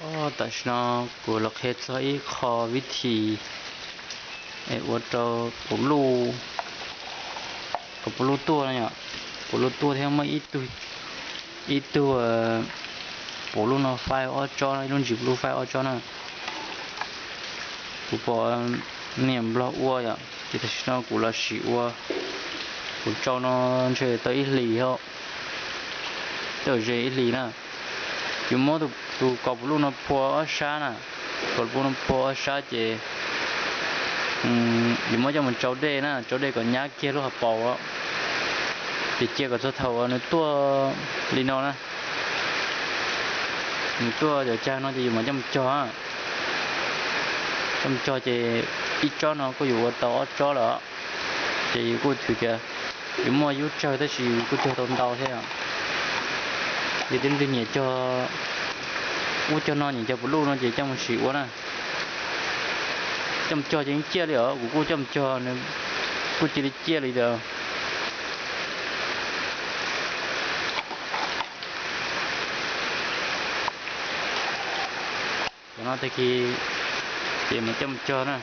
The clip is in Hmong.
Tam sim no kuv los qhia txog ib qho vib thim es ua rau puv luj, kom puv luj tuaj no yom. Puv luj tuaj thiab muaj ib tug, ib tug puv luj no faib ob tsob, ib lub ntsis puv luj faib ob tsob na. Kuv pom niam Nplog ua yom, ces tam sim no kuv los sim ua. Kuv tsau no ntshe tau ib hlis, tau ze ib hlis na. Yuav muab tus kaus puv luj no phua ob sab na, kaus puv luj no phua ob sab ces yuav muab coj mus tsau dej na, tsau dej kom nyab kiag lub hauv paus, ces cia kom txog thaum uas nws tuaj li no na, nws tuaj cov cag no ces yus mam coj mus cog. Coj mus cog ces ib tsob no kuj yuav ua tau ob tsob lawm, ces yus kuj xav tias yuav muaj yub tsawg tab sis yus kuj cog tau ntau thiab. Yus tej leej twg nyiam cog ub cog no, nyiam cog puv luj no ces coj mus sim ua na. Coj mus cog ces yeej ciaj li os, kuv kuj coj mus cog, nws kuj cia li ciaj li tias. Cov no tag kis ces mam coj mus cog na.